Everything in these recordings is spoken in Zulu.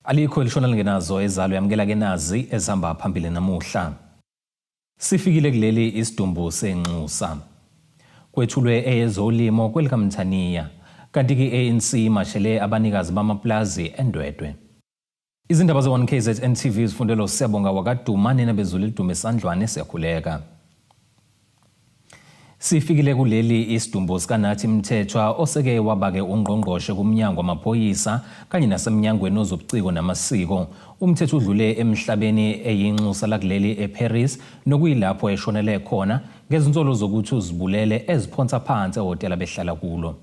Alikho elishona lingenazo ezalo yamukela ke nazi ezihamba phambili namuhla. Sifikile kuleli isidumbu senxusa. Kwethulwe eyezolimo kwelikaMthaniya. Kanti-ke i-ANC imashele abanikazi bamapulazi eNdwedwe. Izindaba ze-1KZN TV zifundelwa uSiyabonga wakaDuma nina bezulu lidume esandlwane siyakhuleka. Sifikile kuleli isidumbu sikaNathi Mthethwa oseke wabake ungqongqoshe kumnyango wamaphoyisa kanye nasemnyangweni wezobuciko namasiko. UMthethwa udlule emhlabeni eyinxusa lakuleli eParis nokuyilapho eshonele khona ngezinsolo zokuthi uzibulele eziphonsa phansi ehhotela behlala kulo.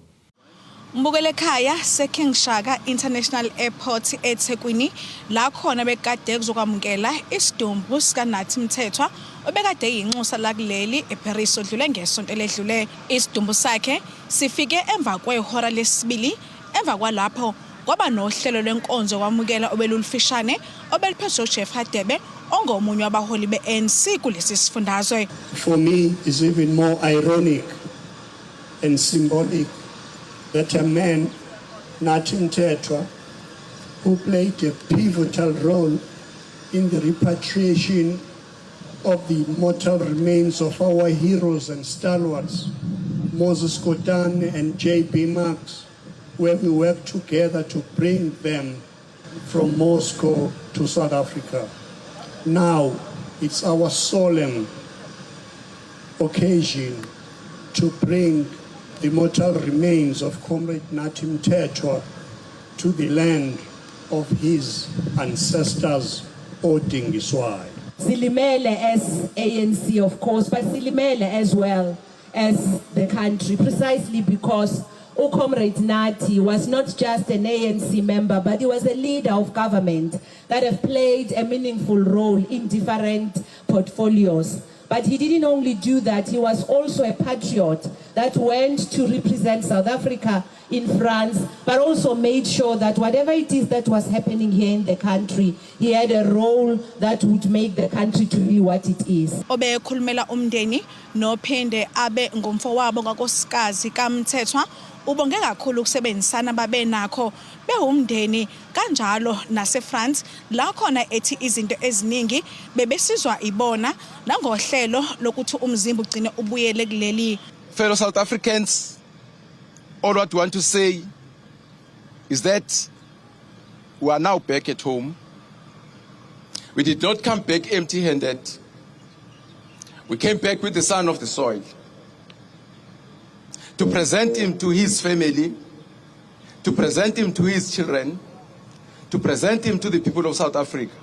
Mbukele ekhaya seKing Shaka International Airport eThekwini la khona bekade kuzokwamukela isidumbu sikaNathi Mthethwa obekade eyinxusa lakuleli eParis odlule ngesonto eledlule. Isidumbu sakhe sifike emva kwehora lesibili emva kwalapho kwaba nohlelo lwenkonzo yokwamukela obelulufishane obeliphethwe uJeff Hadebe ongomunye wabaholi be-ANC kulesi sifundazwe. For me is even more ironic and symbolic that a man, Nathi Mthethwa, who played a pivotal role in the repatriation of the mortal remains of our heroes and stalwarts, Moses Kotane and J.B. Marks, where we worked together to bring them from Moscow to South Africa. Now it's our solemn occasion to bring the mortal remains of Comrade Nathi Mthethwa to the land of his ancestors, Odingiswayo. Silimele as ANC, of course, but silimele as well as the country, precisely because uComrade Nathi was not just an ANC member, but he was a leader of government that have played a meaningful role in different portfolios. But he didn't only do that, he was also a patriot that went to represent South Africa in France, but also made sure that whatever it is that was happening here in the country, he had a role that would make the country to be what it is. Obekhulumela umndeni nophinde abe ngumfowabo kankosikazi kaMthethwa ubonge kakhulu ukusebenzisana babenakho bewumndeni kanjalo naseFrance la khona ethi izinto eziningi bebesizwa ibona nangohlelo lokuthi umzimba ugcine ubuyele kuleli. Fellow South Africans, all what we want to say is that we are now back at home. We did not come back empty-handed. We came back with the son of the soil to present him to his family, to present him to his children, to present him to the people of South Africa.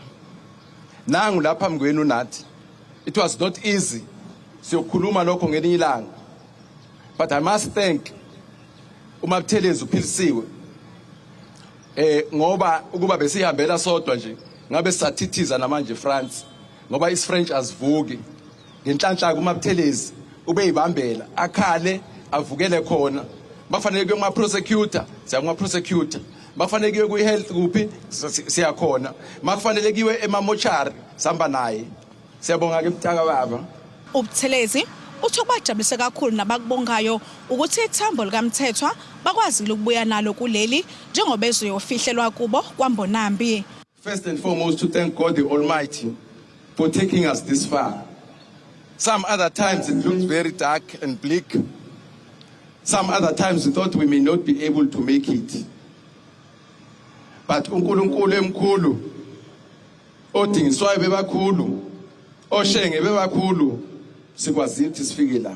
Nangu lapha mngwenu nathi. It was not easy. Siyokhuluma lokho ngelinye ilanga. But I must thank uMabuthelezi uphilisiwe. Ngoba ukuba besihambela sodwa nje ngabe sisathithiza namanje France ngoba isiFrench asivuki. Ngenhlanhla kuMabuthelezi ubeyibambela akhale avukele khona. Bafanele kuye kuma prosecutor, siya kuma prosecutor. Bafanele kuye kwi health kuphi siyakhona. Makufanele kuyiwe emamochari sihamba naye. Siyabonga ke mntaka baba. UButhelezi uthi okubajabulise kakhulu nabakubongayo ukuthi ithambo likaMthethwa bakwazile ukubuya nalo kuleli njengoba ezoyofihlelwa kubo kwaMbonambi. First and foremost to thank God the Almighty for taking us this far. Some other times it looked very dark and bleak. Some other times we thought we may not be able to make it. But uNkulunkulu emkhulu odingiswayo bebakhulu oshenge bebakhulu sikwazile ukuthi sifike la.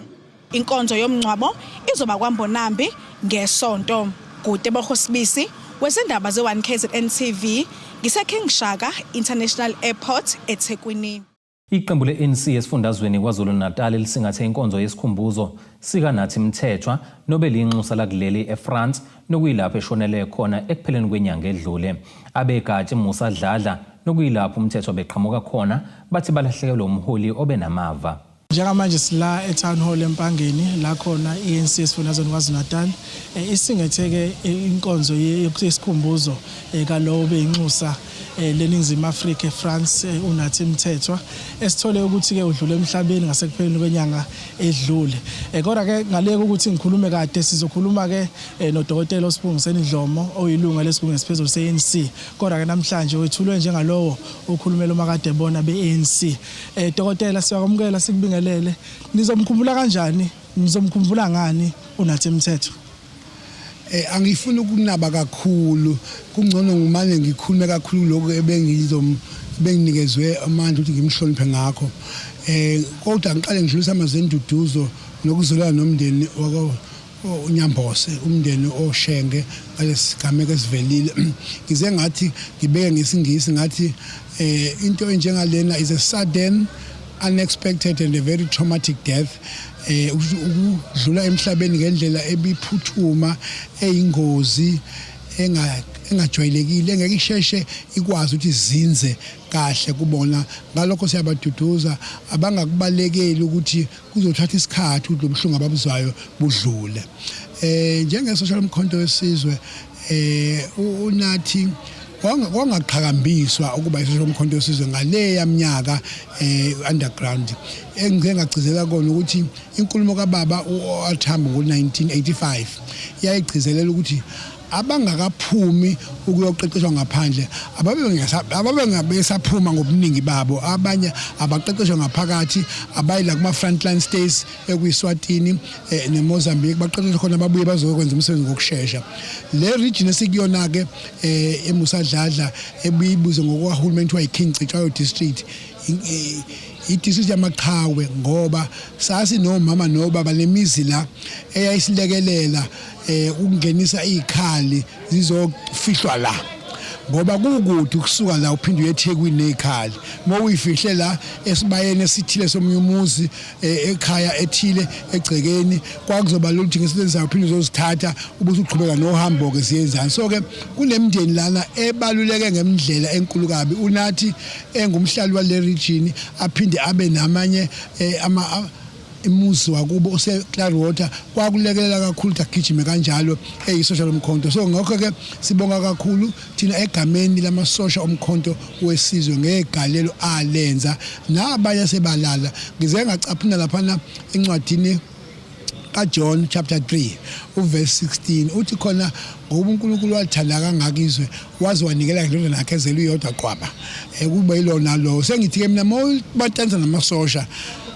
Inkonzo yomngcwabo izoba kwaMbonambi ngeSonto. Kutebogo Sibisi wezindaba ze-1KZN TV ngise-King Shaka International Airport eThekwini. Iqembu le-ANC esifundazweni KwaZulu-Natal lisingathe inkonzo yesikhumbuzo sikaNathi Mthethwa nobelinxusa lakuleli eFrance nokuyilapho eshonele khona ekupheleni kwenyanga edlule. Abegatsha Musa Dladla nokuyilapho uMthethwa beqhamuka khona bathi balahlekelwe umholi obenamava. Njengamanje sila eTown Hall eMpangeni la khona i-ANC esifundazweni KwaZulu-Natal isingetheke inkonzo yesikhumbuzo kalowo obeyinxusa leNingizimu Afrika eFrance, uNathi Mthethwa, esithole ukuthi ke udlule emhlabeni ngasekupheleni kwenyanga edlule. Kodwa ke ngaleke ukuthi ngikhulume kade, sizokhuluma ke nodokotela uSibongiseni Dlomo, oyilunga lesigungu esiphezulu se-ANC, kodwa ke namhlanje wethulwe njengalowo okhulumela umakade bona be-ANC. Dokotela, siyakwamukela, sikubingelele. Nizomkhumbula kanjani? Nizomkhumbula ngani uNathi Mthethwa? Angifuni ukunaba kakhulu, kungcono ngimane ngikhulume kakhulu lokhu ebengizom benginikezwe amandla ukuthi ngimhloniphe ngakho. Kodwa ngiqale ngidlulisa amazwi enduduzo nokuzwelana nomndeni wako uNyambose, umndeni oShenge, ngalesigameko esivelile. Ngize ngathi ngibeke ngesingisi, ngathi into enjengalena is a sudden, unexpected and a very traumatic death, ukudlula emhlabeni ngendlela ebiphuthuma, eyingozi, engajwayelekile, engeke isheshe ikwazi ukuthi izinze kahle kubona. Ngalokho siyabaduduza, abangakubalekeli ukuthi kuzothatha isikhathi ukuthi lobuhlungu ababuzwayo budlule. Njengesosha lomkhonto wesizwe, uNathi kwangaqhakambiswa ukuba isosha lomkhonto wesizwe ngale yaminyaka underground. Engike ngagcizela kona ukuthi inkulumo kababa uOR Tambo ngo-1985 yayigcizelela ukuthi abangakaphumi ukuyoqeqeshwa ngaphandle ababe ngabesaphuma ngobuningi babo, abanye abaqeqeshwa ngaphakathi, abayila kuma-frontline states ekuyiSwatini neMozambique, baqeqeshwe khona, babuye bazokwenza umsebenzi ngokushesha. Le region esikuyona-ke, eMusa Dladla, ebuye ibuzwe ngokwahulumeni kuthiwa yi-King Cetshwayo District, i-district yamaqhawe, ngoba sasinomama nobaba nemizi la eyayisilekelela ukungenisa izikhali zizofihlwa la, ngoba kukude ukusuka la uphinde uye eThekwini nezikhali. Uma uyifihle la esibayeni esithile somunye umuzi, ekhaya ethile egcekeni, kwakuzoba lula ukuthi ngesikhathi uphinde uzozithatha ubuse uqhubeka nohambo ke siyenzani. So ke kunemindeni lana ebaluleke ngemndlela enkulu kabi. Unathi engumhlali wale region, aphinde abe namanye ama imuzi wakubo use-Klaarwater, kwakulekelela kakhulu ukuthi agijime kanjalo eyisosha lomkhonto. So ngakho-ke sibonga kakhulu thina egameni lamasosha omkhonto wesizwe ngegalelo alenza nabanye sebalala. Ngize ngacaphuna laphana encwadini kaJohn chapter 3 uverse 16, uthi khona, "Ngoba uNkulunkulu walithanda kangaka izwe, waze wanikela indodana yakhe ezelwe iyodwa qwaba, kube yilona lo." Sengithi ke mina, mawubatanisa namasosha,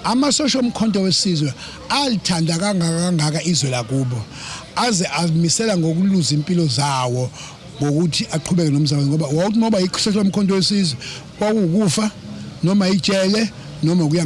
amasosha omkhonto wesizwe alithanda kangaka kangaka izwe lakubo, aze azimisela ngokuluza impilo zawo ngokuthi aqhubeke nomzamo, ngoba wawuthi ngoba isosha lomkhonto wesizwe kwakuwukufa noma ijele noma kuya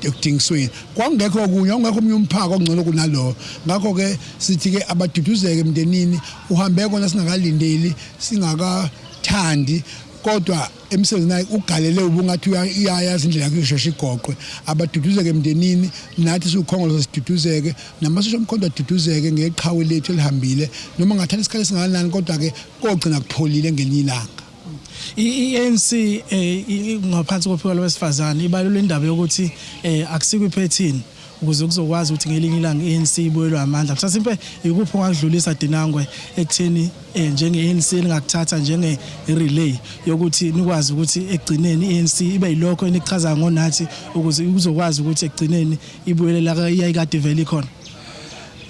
ekudingisweni, kwakungekho okunye, kwakungekho omunye umphako ongcono kunalowo. Ngakho-ke sithi-ke abaduduzeke emndenini. Uhambe kona singakalindeli, singakathandi, kodwa emsebenzini wakhe ugalele ubungathi uyayazi indlela yakhe izosheshe igoqwe. Abaduduzeke emndenini, nathi siwukhongolose siduduzeke, namasosha omkhonto aduduzeke ngeqhawe lethu elihambile. Noma ngathatha isikhathi esingakanani, kodwa-ke kogcina kupholile ngelinye ilanga. I-ANC, ngaphansi kophiko lwabesifazane, ibalula indaba yokuthi akusiko iphethini ukuze kuzokwazi ukuthi ngelinye ilanga i-ANC ibuyelwe amandla. Mhlasimpe ikuphi ongakudlulisa, Dinangwe, ekutheni njenge-ANC ningakuthatha njenge-relay yokuthi nikwazi ukuthi ekugcineni i-ANC ibe yilokho enikuchazayo ngoNathi, ukuze kuzokwazi ukuthi ekugcineni ibuyele la iyayikade ivele ikhona?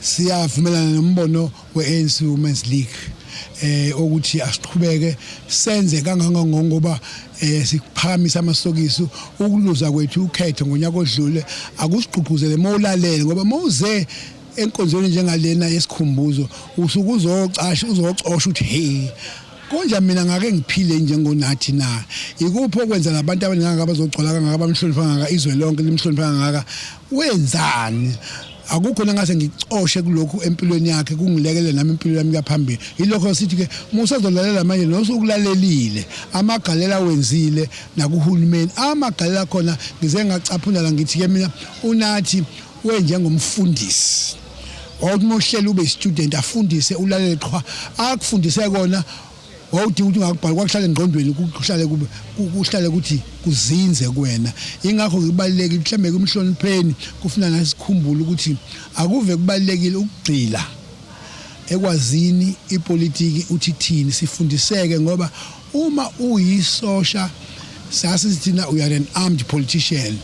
Siyavumelana nombono we-ANC Women's League ukuthi asiqhubeke senze kangaka, ngoba sikuphakamisa amasokisi. Ukuluza kwethu ukhetho ngonyaka odlule akusigqugquzele mawulalele, ngoba mawuze enkonzweni njengalena yesikhumbuzo usuke uzocasha, uzocosha ukuthi, "Hey, konje mina ngake ngiphile njengoNathi na? Ikuphi okwenza labantu abaningaka abazogcwala kangaka, bamhlonipha kangaka, izwe lonke limhlonipha kangaka? Wenzani? Akukho nangase ngicoshe kulokhu empilweni yakhe kungilekelela nami impilo yami kaphambili." Yilokho sithi ke musazolalela manje nosukulalelile amagalela awenzile nakuhulumeni, amagalela khona. Ngize ngacaphuna la, ngithi ke mina uNathi wenjengomfundisi, wawuthi uma uhleli ube student, afundise, ulalele qha akufundise kona, wawudinga ukuthi ungakubhala, kwakuhlala engqondweni, kuhlale kube kuhlale ukuthi kuzinze kuwena. Ingakho kubalulekile mhlambe kumhlonipheni, kufuna nasikhumbule ukuthi akuve kubalulekile ukugxila ekwazini ipolitiki uthi thini, sifundiseke, ngoba Uma uyisosha sasithi thina we are an armed politician,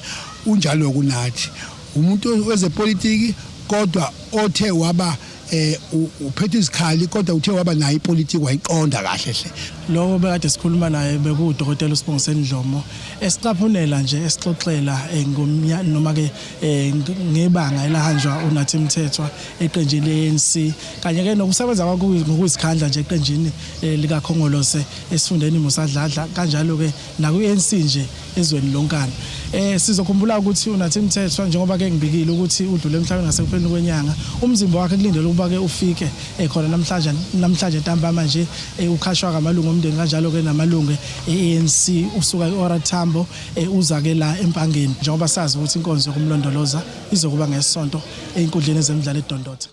unjalo kunathi umuntu wezepolitiki kodwa othe waba eh uphethe izikhali kodwa uthe waba nayo ipolitiki wayiqonda kahle hle. Lowo bekade sikhuluma naye bekuwudokotela uSibongiseni Dlomo esicaphunela nje esixoxela eh, ngomnya noma ke eh, ngebanga elahanjwa uNathi Mthethwa eqenjini le-ANC kanye ke nokusebenza kwakhe ngokuzikhandla nje eqenjini eh, likaKhongolose esifundeni Musa Dladla kanjalo ke nakwi-ANC nje ezweni lonkana. Eh sizokhumbula ukuthi uNathi Mthethwa njengoba ke ngibikile ukuthi udlule emhlabeni ngasekupheleni kwenyanga, umzimba wakhe kulindelwe ukuba ke ufike eh, khona namhlanje namhlanje ntambama nje eh, ukhashwa ngamalungu omndeni kanjalo ke namalungu e-ANC usuka e-OR Tambo eh, uza ke la eMpangeni njengoba sazi ukuthi inkonzo yokumlondoloza izokuba ngesonto einkundleni ezemidlalo eDondotha.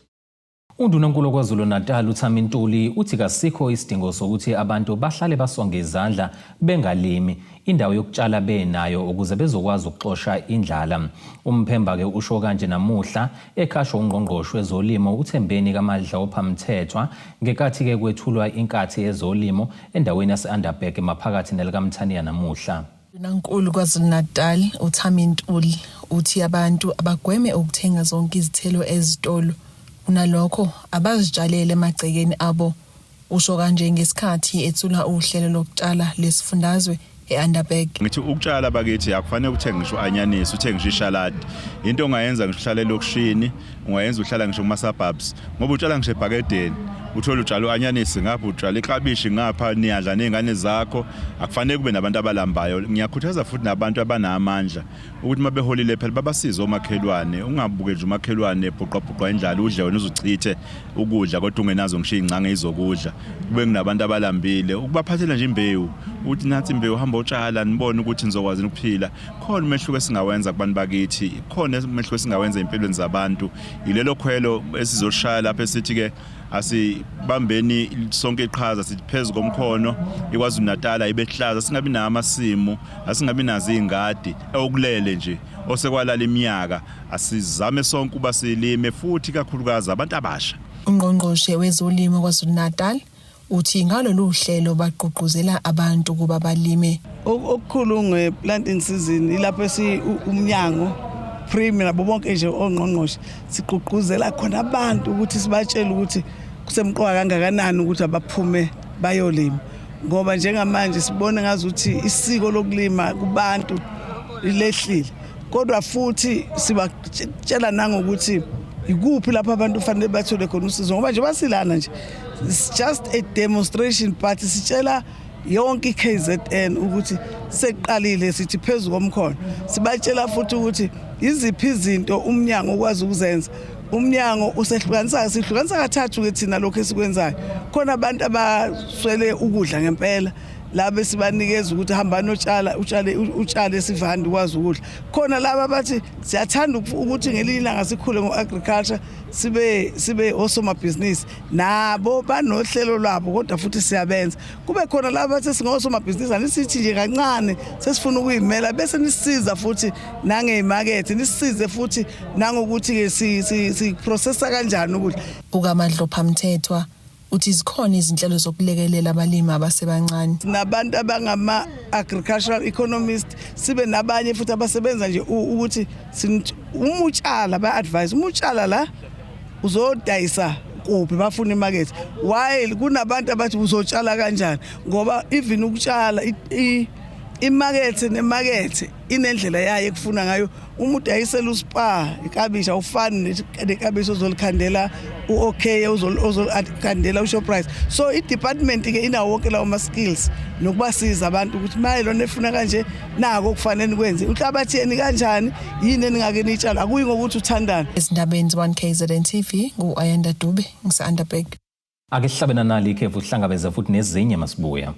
UNdunankulu KwaZulu-Natal uThami Ntuli uthi kasikho isidingo sokuthi abantu bahlale basonge izandla bengalimi indawo yokutshala benayo ukuze bezokwazi ukuxosha indlala. UMphemba-ke usho kanje namuhla ekhashwa ungqongqoshe wezolimo uThembeni kaMadlopha Mthethwa ngenkathi-ke kwethulwa inkathi yezolimo endaweni yase-Underberg maphakathi nelikaMthaniya namuhla. Ndunankulu KwaZulu-Natal uThami Ntuli uthi abantu abagweme ukuthenga zonke izithelo ezitolo kunalokho abazitshalele emagcekeni abo. Usho kanje ngesikhathi ethula uhlelo lokutshala lesifundazwe e-Underberg. Ngithi ukutshala bakithi akufanele uthenge ngisho anyanisi, uthenge ngisho ishaladi. Into ongayenza ngisho uhlala elokishini, ungayenza uhlala ngisho kuma-suburbs ngoba utshala ngisho ebhakedeni. Uthole utshala u-anyanisi ngapha, utshala iklabishi ngapha, niyadla ney'ngane zakho. Akufanele kube nabantu abalambayo. Ngiyakhuthaza futhi nabantu abanamandla ukuthi uma beholile phela babasize omakhelwane. Ungabuke nje umakhelwane ebhuqwabhuqwa indlala udle wena uzuchithe ukudla kodwa ungenazo ngisho iy'ncange izokudla. Kube kunabantu abalambile ukubaphathela nje imbewu ukuthi nansi imbewu hamba utshala nibone ukuthi nizokwazi ukuphila. Khona umehluko esingawenza kubantu bakithi, khona umehluko esingawenza empilweni zabantu. Yilelo khwelo esizoshaya lapho esithi ke asibambeni sonke iqhaza sithi phezu komkhono iKwaZulu Natal ayibehlaza singabi nawo amasimu asingabi nazo izingadi okulele nje osekwalala iminyaka asizame sonke uba silime futhi kakhulukazi abantu abasha. Ungqongqoshe wezolimo KwaZulu-Natal uthi ngalolu hlelo bagqugquzela abantu ukuba balime. Okukhulu nge-planting season ilapho esi umnyango premier nabo bonke nje ongqongqoshe sigqugquzela khona abantu ukuthi sibatshele ukuthi kusemqoka kangakanani ukuthi abaphume bayolima ngoba njengamanje sibone ngazuthi isiko lokulima kubantu lehlile kodwa futhi sibatshela nangokuthi ikuphi lapho abantu kufanele bathole khona usizo ngoba nje basilana nje it's just a demonstration but sitshela yonke iKZN ukuthi seqalile sithi phezu komkhono sibatshela futhi ukuthi iziphi izinto umnyango ukwazi ukuzenza umnyango usehlukanisa sihlukanisa kathathu ke thina lokho esikwenzayo khona abantu abaswele ukudla ngempela laba esibanikeza ukuthi hamba notshala utshale utshale esivande ukwazi ukudla khona laba abathi siyathanda ukuthi ngelinye ilanga sikhule ngo-agriculture sibe sibe osomabhizinisi nabo banohlelo lwabo kodwa futhi siyabenza kube khona laba bathi singosomabhizinisi anisithi nje kancane sesifuna ukuyimela bese nisisiza futhi nangeyimakethe nisisize futhi nangokuthi-ke siprocessa kanjani ukudla. UkaMadlopha Mthethwa uthi zikhona izinhlelo zokulekelela abalimi abasebancane. Sinabantu abangama-agricultural economist sibe nabanye futhi abasebenza nje ukuthi uma utshala ba-advise uma utshala la uzodayisa kuphi bafuna imakethe while kunabantu abathi uzotshala kanjani ngoba even ukutshala imakethe nemakethe inendlela yayo ekufuna ngayo uma udayisela uspa ikabishi awufani nekabishi ozolikhandela u-OK ozolikhandela uShoprite so i-department ke inawo wonke lawo ma-skills nokubasiza abantu ukuthi maye lona efuna kanje nako okufanele nikwenze uhlabathi yeni kanjani yini eningake niyitshala akuyi ngokuthi uthandane. Ezindabeni ze-1 KZN TV ngu-Ayanda Dube ngise-Underberg. Ake sihlabe nanali ikhefu sihlangabeze futhi nezinye masibuya.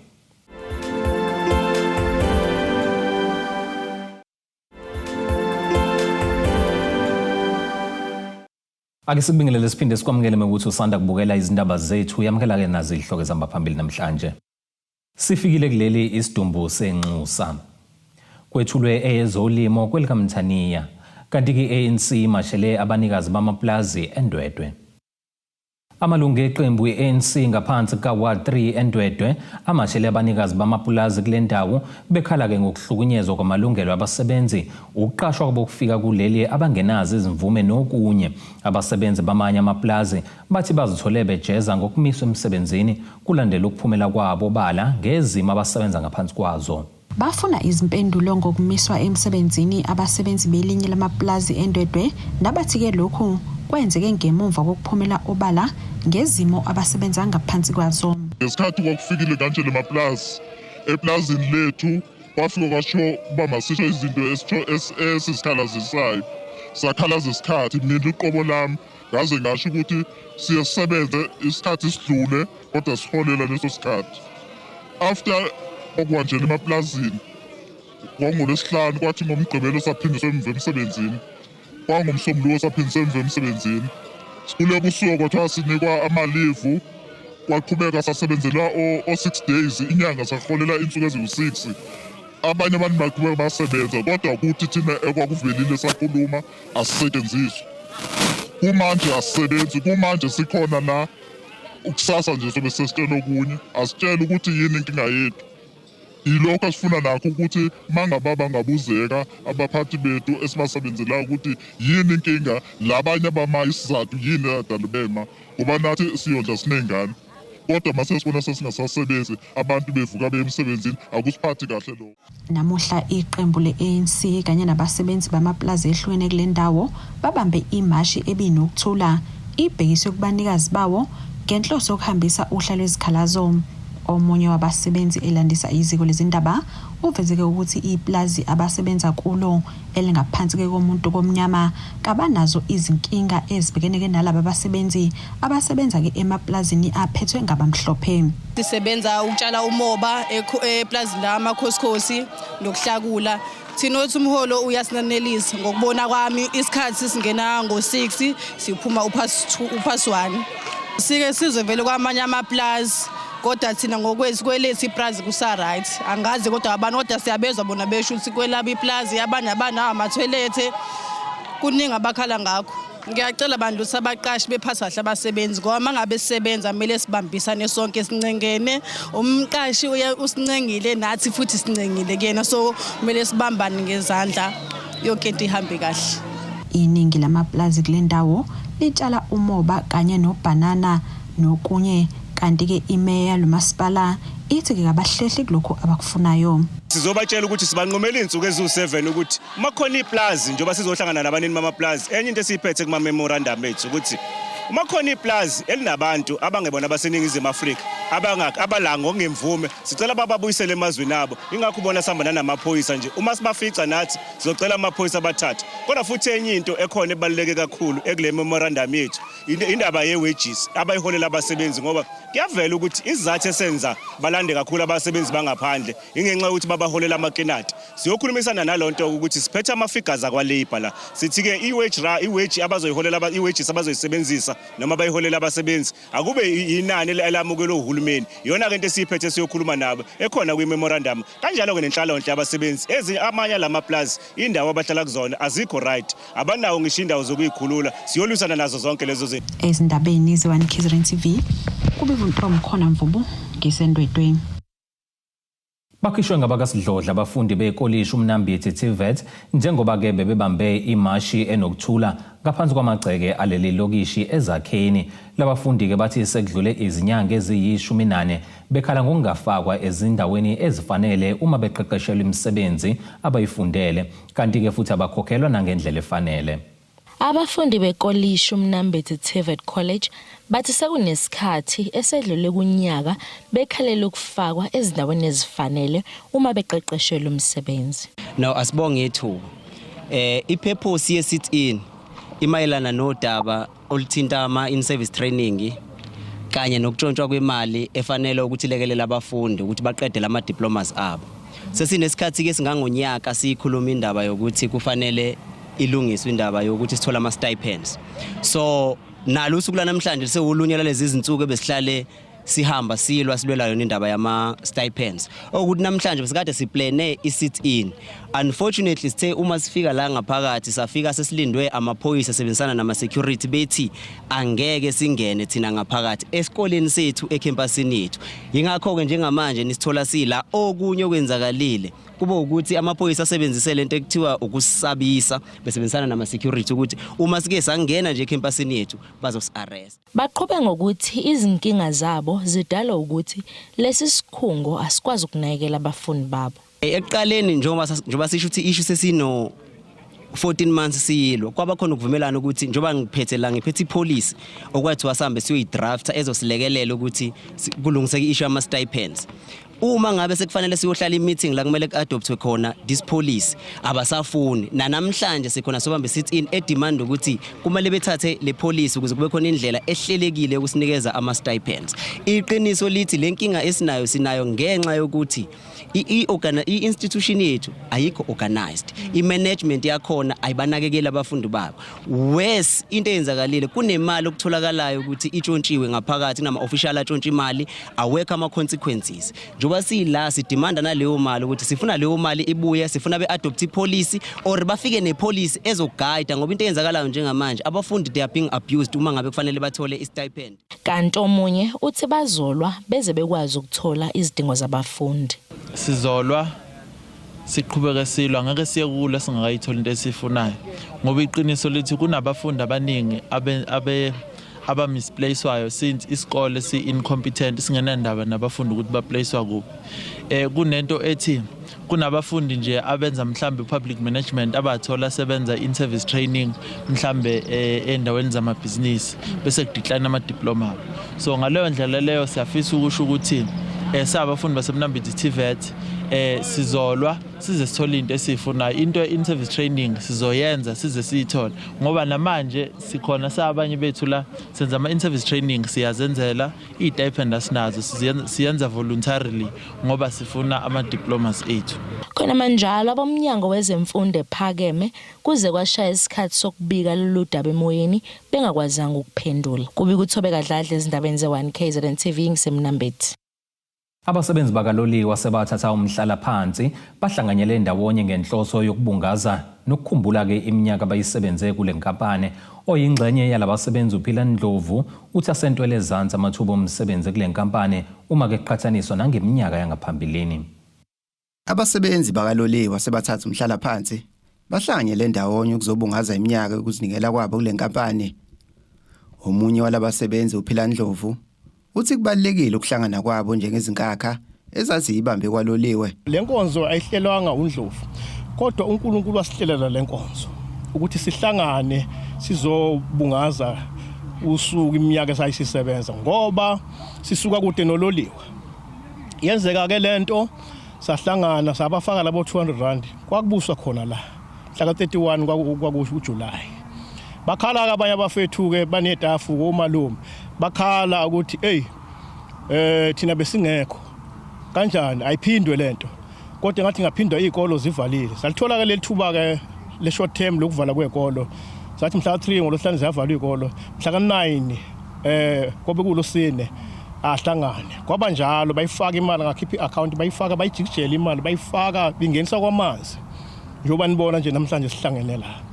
Ake sikubingelele siphinde sikwamukele mekuthi usanda kubukela izindaba zethu yamukela-ke nazi izihloko ezihamba phambili namhlanje. Sifikile kuleli isidumbu senxusa. Kwethulwe eyezolimo kwelikaMthaniya kanti-ke i-ANC imashele abanikazi bamapulazi eNdwedwe. Amalungu eqembu i-ANC ngaphansi kuka-Ward 3 eNdwedwe amashele abanikazi bamapulazi kule ndawo bekhala-ke ngokuhlukunyezwa kwamalungelo abasebenzi, ukuqashwa kwabokufika kuleli abangenazo izimvume nokunye. Abasebenzi bamanye amapulazi bathi bazithole bejeza ngokumiswa emsebenzini kulandela ukuphumela kwabo obala ngezimo abasebenza ngaphansi kwazo. Bafuna izimpendulo ngokumiswa emsebenzini abasebenzi belinye lamapulazi eNdwedwe nabathi-ke lokhu kwenzeke ngemumva kokuphumela obala ngezimo abasebenza ngaphansi kwazo. Ngesikhathi kwakufikile kanje le maplazi eplazini lethu kwafika kwashiwo uba masisho izinto esizikhalazisayo sakhalaza isikhathi mina uqobo lami ngaze ngasho ukuthi siye sisebenze isikhathi sidlule kodwa siholela leso sikhathi after okwanjena emaplazini kwangolwesihlanu kwathi ngomgqibelo saphindiswa emva emsebenzini kwangomsombuluko saphindiswa emva emsebenzini kule busuku kwathiwa sinikwa amalivu kwaqhubeka sasebenzela o-six days inyanga saholela iy'nsuku eziwu-six abanye abantu baqhubeka basebenza kodwa kuthi thina ekwakuvelile sakhuluma asisetshenziswa kumanje asisebenzi kumanje sikhona la ukusasa nje sobe sesitshela okunye asitshele ukuthi yini inkinga yethu yilokho esifuna nakho ukuthi mangaba bangabuzeka abaphathi bethu esibasebenzelayo ukuthi yini inkinga labanye abama isizathu yini adala bema ngoba nathi siyondla siney'ngane kodwa mase sibona sesingasasebenzi abantu bevuka beye emsebenzini akusiphathi kahle lokho. Namuhla iqembu le-ANC kanye nabasebenzi bamapulazi ehlukene kule ndawo babambe imashi ebinokuthula ibhekiswe kubanikazi bawo ngenhloso yokuhambisa uhla lwezikhalazo. Omunye wabasebenzi elandisa iziko lezindaba uvezeke ukuthi ipulazi abasebenza kulo elingaphansi komuntu komnyama kabanazo izinkinga ezibhekene nalaba basebenzi abasebenza-ke emaplazini aphethwe ngabamhlophe. Sisebenza ukutshala umoba eplazini lamakhosikosi nokuhlakula. Thina othi umholo uyasinanelisa ngokubona kwami isikhathi singena ngo-6 siphuma upast 2 upast 1. Sike sizwe vele kwamanye amaplazi kodwa thina ngokwethu kwelethu iplazi kusa-right angazi kodwa abantu kodwa siyabezwa bona besho ukuthi kwelabo iplazi abanye abanawo amathoyilethe kuningi abakhala ngakho. Ngiyacela bandla ukuthi abaqashi bephathe kahle abasebenzi ngoba uma ngabe sisebenza kumele sibambisane sonke sincengene. Umqashi uye usincengile nathi futhi sincengile kuyena so kumele sibambane ngezandla yonke into ihambe kahle. Iningi lamapulazi kule ndawo litshala umoba kanye nobhanana nokunye kanti-ke imeya yalo masipala ithi-ke kabahlehli kulokhu abakufunayo. Sizobatshela ukuthi sibanqumela iy'nsuku eziwu-7 ukuthi uma kukhona iplazi njengoba sizohlangana nabanini bamaplazi enye into esiyiphethe kuma-memorandum ethu ukuthi uma kukhona iplazi elinabantu abangebona abaseNingizimu Afrika abala ngokungemvume sicela bababuyisele emazweni abo ingakho ubona sihamba nanamaphoyisa nje uma sibafica nathi sizocela amaphoyisa abathathe kodwa futhi enye into ekhona ebaluleke kakhulu ekule memorandum yethu indaba ye-wages abayiholela abasebenzi ngoba kuyavela ukuthi isizathu esenza balande kakhulu abasebenzi bangaphandle ingenxa yokuthi babaholela amakinati siyokhulumisana nalonto ukuthi siphethe ama-figures akwa-labour la sithi-ke i-wage ra i-wage abazoyiholela i-wages abazoyisebenzisa noma bayiholela abasebenzi akube inani elamukelwe uhulumeni iyona-ke into esiyiphethe siyokhuluma nabo ekhona kwi-memorandum kanjalo-ke nenhlalonhle yabasebenzi ezinye amanye alamaplazi indawo abahlala kuzona azikho right abanawo ngisho indawo zokuyikhulula siyolwisana nazo zonke lezo zinto. Ezindabeni ze-1 KZN TV kubivuntomkhona Mvubu ngiseNdwedwe. Bakhishwe ngabakasidlodla abafundi bekolishi uMnambithi TVET njengoba-ke bebebambe imashi enokuthula ngaphansi kwamagceke aleli lokishi ezakheni. Labafundi-ke bathi sekudlule izinyanga eziyishumi nane bekhala ngokungafakwa ezindaweni ezifanele uma beqeqeshelwa imisebenzi abayifundele kanti-ke futhi abakhokhelwa nangendlela efanele. Abafundi bekolishi uMnambithi TVET College bathi sekunesikhathi esedlule kunyaka bekhalela ukufakwa ezindaweni ezifanele uma beqeqeshelwe umsebenzi. Now asibonge ithuba. I-purpose ye sit in imayelana nodaba oluthinta ama in service training kanye nokutshontshwa kwemali efanele ukuthi ilekelele abafundi ukuthi baqede lama diplomas abo. Sesinesikhathi ke singangonyaka siyikhuluma indaba yokuthi kufanele ilungiswe indaba yokuthi sithole ama stipends. So nalo usuku lanamhlanje sewulunye lalezi izinsuku ebesihlale sihamba silwa silwela yona indaba yama stipends okuthi namhlanje besikade siplane i sit in unfortunately sithe uma sifika la ngaphakathi safika sesilindwe amaphoyisa sebenzisana nama security bethi angeke singene thina ngaphakathi esikoleni sethu ekhempasini yethu yingakho ke njengamanje nisithola sila okunye okwenzakalile kube ukuthi amaphoyisa asebenzise lento ekuthiwa ukusabisa besebenzisana nama security ukuthi uma sike sangena nje ekhempasini yethu bazosi-arrest. Baqhube ngokuthi izinkinga zabo zidalwa ukuthi lesi sikhungo asikwazi ukunakekela abafundi babo. Ekuqaleni njengoba njengoba sisho ukuthi issue sesino 14 months siyilwa kwaba khona ukuvumelana ukuthi njengoba ngiphethe la ngiphethe ipolicy okwathiwa sihambe siyoyidrafta ezosilekelela ukuthi kulungiseke i-issue yama-stipends uma ngabe sekufanele siyohlala i-meeting la kumele ku-adoptwe khona this policy abasafuni nanamhlanje sikhona sobambe sit in edemand ukuthi kumele bethathe le policy ukuze kube khona indlela ehlelekile yokusinikeza ama-stipends iqiniso lithi le nkinga esinayo sinayo ngenxa yokuthi i-institution yethu ayikho organized i-management yakhona ayibanakekeli abafundi babo worse into eyenzakalile kunemali okutholakalayo ukuthi itshontshiwe ngaphakathi kunama-official atshontsha imali awekho ama-consequences njengoba siyila sidimanda naleyo mali ukuthi sifuna leyo mali ibuye sifuna be-adopt ipolicy or bafike nepolicy ezogayida ngoba into eyenzakalayo njengamanje abafundi they are being abused uma ngabe kufanele bathole i-stipend Kanti omunye uthi bazolwa beze bekwazi ukuthola izidingo zabafundi. Sizolwa siqhubeke silwa ngeke siye kulwa singakayitholi into esiyifunayo ngoba iqiniso lithi kunabafundi abaningi abe, abe abamisplacewayo since isikole si-incompetent singenandaba nabafundi ukuthi baplacewa kuphi eh kunento ethi kunabafundi nje abenza mhlambe public management abathola sebenza in service training mhlambe eh, endaweni zamabhizinisi bese kudecline ama diploma so ngaleyo ndlela leyo siyafisa ukusho ukuthi eh sabafundi basemnambithi TVET eh sizolwa size sithole into esiyifunayo into in service training sizoyenza size siyithole ngoba namanje sikhona sabanye bethu la senza ama in service training siyazenzela iy'stipend asinazo siyenza voluntarily ngoba sifuna ama-diplomas ethu. Khonamanjalo, aboMnyango wezeMfundo ePhakeme kuze kwashaya isikhathi sokubika lolu daba emoyeni bengakwazanga ukuphendula. Kubika uThobeka Dladla ezindabeni ze-1 KZN TV ngiseMnambithi. Abasebenzi bakaloliwe asebathatha umhlalaphansi bahlanganyele ndawonye ngenhloso yokubungaza nokukhumbula-ke iminyaka abayisebenze kule nkampani. Oyingxenye yalabasebenzi uPhila Ndlovu uthi asentwele ezansi amathuba omsebenzi kule nkampani uma ke kuqhathaniswa nangeminyaka yangaphambilini. Abasebenzi bakaloliwe asebathatha umhlalaphansi bahlanganyele ndawonye ukuzobungaza iminyaka yokuzinikela kwabo kule nkampani. Omunye walabasebenzi uPhila Ndlovu uthi kubalulekile ukuhlangana kwabo njengezinkakha ezaziyibambe kwaloliwe. Le nkonzo ayihlelwanga uNdlovu kodwa uNkulunkulu wasihlelela le nkonzo ukuthi sihlangane sizobungaza usuku iminyaka esayisisebenza ngoba sisuka kude nololiwe. Yenzeka ke lento sahlangana sabafaka labo 200 rand kwakubuswa khona la mhla ka 31 kwakusho uJuly bakhala ke abanye abafethu ke banetafu komalume bakhala ukuthi hey eh thina besingekho kanjani ayiphindwe lento kodwa ngathi ngaphindwa izikolo zivalile salithola ke lelithuba ke le short term lokuvala kwekolo sathi mhla 3 ngolosihlanu ziyavalwa izikolo mhla ka 9 eh kobe kulosine ahlangane kwaba njalo bayifaka imali ngakhipha i-account bayifaka bayijikijela imali bayifaka bingenisa kwamanzi njengoba nibona nje namhlanje sihlangene la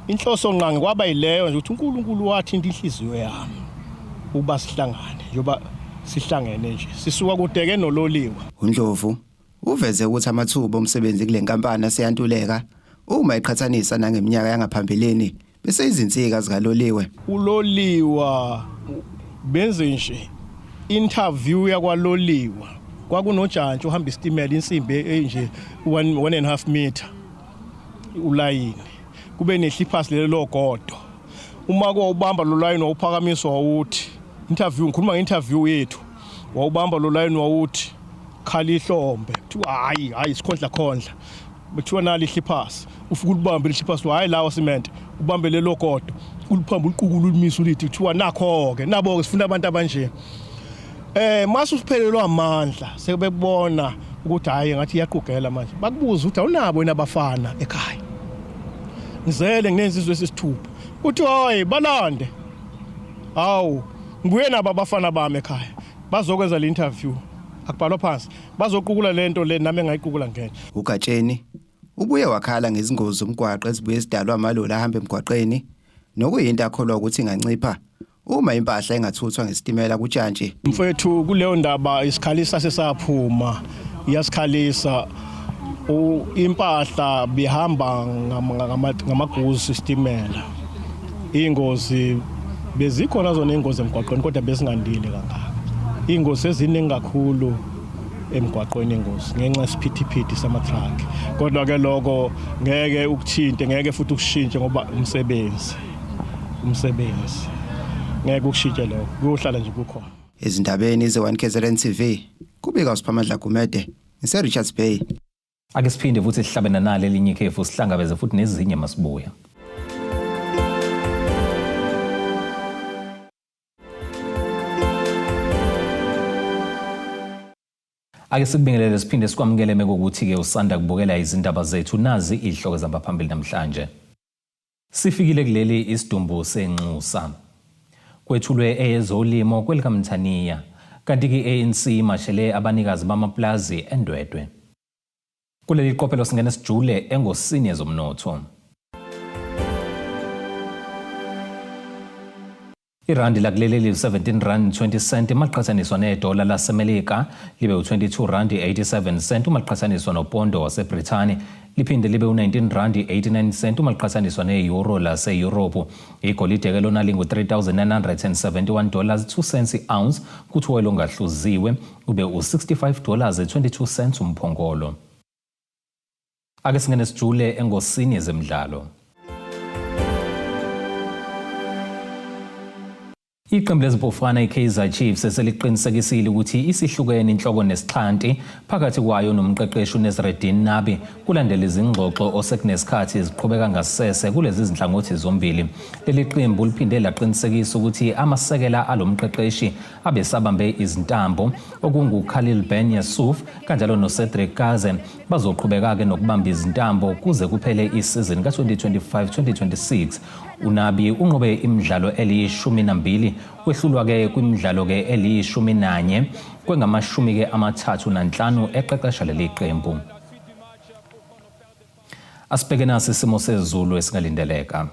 inhloso nqangi kwaba yileyo nje ukuthi uNkulunkulu wathinta inhliziyo yami ukuba sihlangane njengoba sihlangene nje sisuka kudeke nololiwe uNdlovu uveze ukuthi amathuba omsebenzi kule nkampani aseyantuleka uma eqhathanisa nangeminyaka yangaphambilini bese izinsika zikaloliwe. Uloliwa benze nje interview yakwaloliwa kwakunojantshi uhamba isitimela insimbi enje 1.5 meter ulayini kube nehliphasi lelo logodo uma kwawubamba lo layini wawuphakamiswa wawuthi interview ngikhuluma nge-interview yethu wawubamba lo layini wawuthi khala ihlombe kuthiwa hayi hayi sikhondla khondla Kuthiwa nali ihliphasi ufike ulibambe lihliphasi hhayi lawa cement ubambe lelo godo uliphambe uliqukule ulimise ulithi kuthiwa nakho-ke nabo-ke sifuna abantu abanje eh mase usiphelelwa amandla sebebona ukuthi hhayi ngathi iyaqugela manje bakubuza ukuthi awunabo yini abafana ekhaya ngizele nginensizwe esisithupha uthi hayi balande hawu ngibuye nabo abafana bami ekhaya Bazokwenza le interview akubhalwa phansi bazoqukula lento le nami engayiqukula ngene. UGatsheni ubuye wakhala ngezingozi zomgwaqo ezibuye zidalwa amaloli ahamba emgwaqeni nokuyinto akholwa ukuthi ingancipha uma impahla ingathuthwa ngesitimela kujantshi. Mfethu kuleyo ndaba isikhalisa sesaphuma iyasikhalisa impahla bihamba ngamaguzi isitimela ingozi bezikhona zona ingozi emgwaqweni kodwa bezingandile kangaka ingozi eziningi kakhulu emgwaqweni ingozi ngenxa yesiphithiphithi sama-truck kodwa ke lokho ngeke ukuthinte ngeke futhi ukushintshe ngoba umsebenzi umsebenzi ngeke ukushintshe lokho kuyohlala nje kukhona. Ezindabeni ze-1 KZN TV kubika uSiphamandla Gumede ngise-Richards Bay. Ake siphinde futhi sihlabe nanali elinye ikhefu sihlangabeze futhi nezinye masibuya. Ake sikubingelele siphinde sikwamukele mekukuthi-ke usanda kubukela izindaba zethu nazi izihloko ezihamba phambili namhlanje. Sifikile kuleli isidumbu senxusa. Kwethulwe eyezolimo kwelikaMthaniya. Kanti-ke i-ANC imashele abanikazi bamapulazi eNdwedwe. Kuleli qophelo singena sijule engosini yezomnotho. Irandi lakuleli liwu-17 rand 20 cent uma liqhathaniswa nedola laseMelika, libe u-22 rand 87 cent uma liqhathaniswa nopondo waseBrithani, liphinde libe u-19 rand 89 cent uma liqhathaniswa ne-euro laseYurophu. Igolide-ke lona lingu-3971 dollars 2 cents i-ounce, kuthi woyela ongahluziwe ube u-65 dollars 22 cents umphongolo. Ake singene sijule engosini yezemidlalo. Iqembu lezimpofana iKaizer Chiefs seliqinisekisile ukuthi isihlukene inhloko nesixhanti phakathi kwayo nomqeqeshi uNesreddin Nabi kulandela izingxoxo osekunesikhathi ziqhubeka ngasese kulezi zinhlangothi zombili. Leli qembu liphinde laqinisekisa ukuthi amasekela alo mqeqeshi abesabambe izintambo okunguKhalil Ben Yusuf kanjalo noCedric Kaze Bazoqhubeka-ke nokubamba izintambo kuze kuphele isizini ka-2025-2026. UNabi unqobe imidlalo eliyishumi nambili, wehlulwa-ke kwimidlalo-ke eliyishumi nanye kwengamashumi-ke 35 eqeqesha leli qembu. Asibheke nasi isimo sezulu esingalindeleka.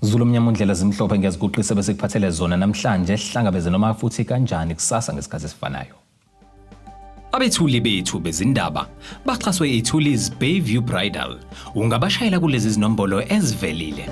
Zulu mnyama undlela zimhlophe ngiyaziguqisa bese kuphathele zona namhlanje hlangabeze noma futhi kanjani kusasa ngesikhathi esifanayo. Abethuli bethu bezindaba baxhaswe iThulis Bayview Bridal. Ungabashayela kulezi zinombolo ezivelile.